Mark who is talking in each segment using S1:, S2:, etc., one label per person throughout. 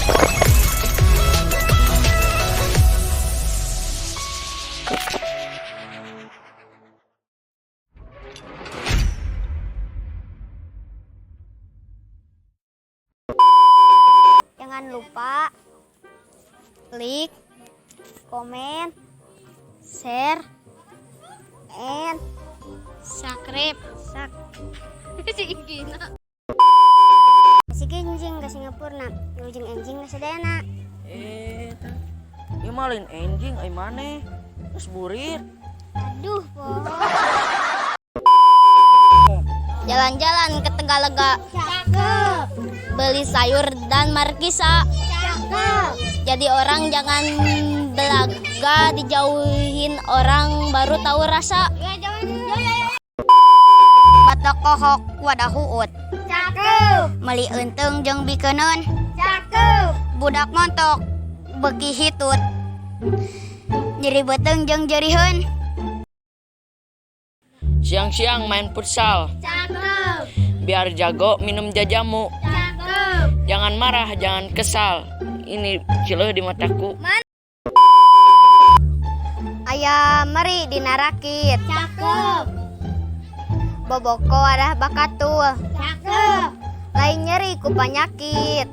S1: Jangan lupa like, comment, share, and
S2: Subscribe.
S1: Sak.
S2: Si Igina.
S1: Si enjing ke Singapura, ujung enjing ke sadayana.
S3: Eh, ieu mah lain enjing ai maneh. Geus burit.
S1: Aduh, po.
S2: Jalan-jalan ke Tegalega.
S1: Cakep.
S2: Beli sayur dan markisa.
S1: Cakep.
S2: Jadi orang jangan belaga, dijauhin orang baru tahu rasa.
S4: Batok kohok wadah huut.
S1: Cakep.
S4: Meli eunteung jeung bikeuneun.
S1: Cakep.
S4: Budak montok beuki hitut. Nyeri beuteung jeung jeriheun.
S3: Siang-siang main futsal.
S1: Cakep.
S3: Biar jago minum jajamu.
S1: Cakep.
S3: Jangan marah, jangan kesal. Ini cileuh di mataku.
S4: Aya meri dina rakit.
S1: Cakep.
S4: Boboko wadah bakatul.
S1: Cakep.
S4: Lain nyeri ku panyakit.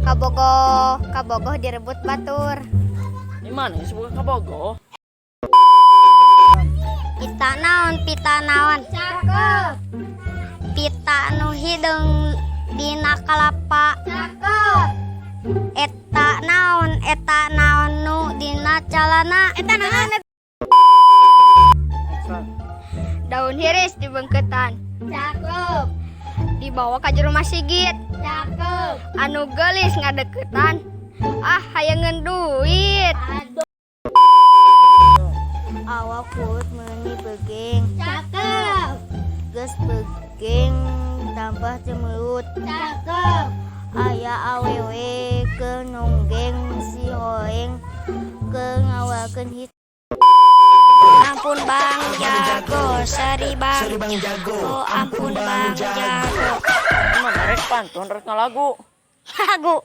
S4: Kabogoh, kabogoh direbut batur.
S3: Di mana sebuah kabogoh?
S4: Pita naon, pita naon.
S1: Cakep.
S4: Pita nu hideung dina kalapa.
S1: Cakep.
S4: Eta naon nu dina calana.
S1: Eta naon?
S4: Daun hiris dibengketan.
S1: Cakep.
S4: Dibawa ka jero masigit.
S1: Cakep.
S4: Anu geulis ngadeukeutan. Ah, hayangeun duit.
S1: Aduh.
S4: Awak kuut meuni beugeng.
S1: Cakep.
S4: Geus beugeng tambah cemeut.
S1: Cakep.
S4: Aya awewe keur nonggeng si hoeng keur ngawalkeun hit.
S2: Ampun Bang Jago, seri Bang Jago. Oh, ampun Bang Jago.
S3: Mana rek pantun rek ngalagu.
S2: Lagu.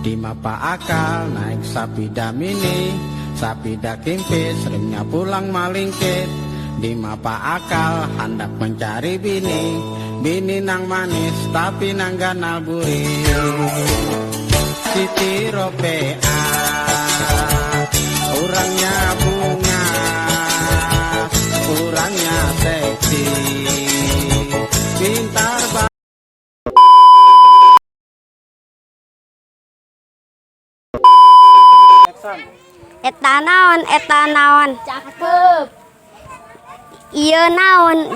S5: Di mapa akal naik sapida mini, sapida kimpis, remnya pulang malingkit. Di mapa akal hendak mencari bini, bini nang manis tapi nang ganal buri. Siti Ropea, orangnya bunga, orangnya seksi, pintar banget.
S4: Eta naon, eta naon.
S1: Cakep.
S4: Ieu naon.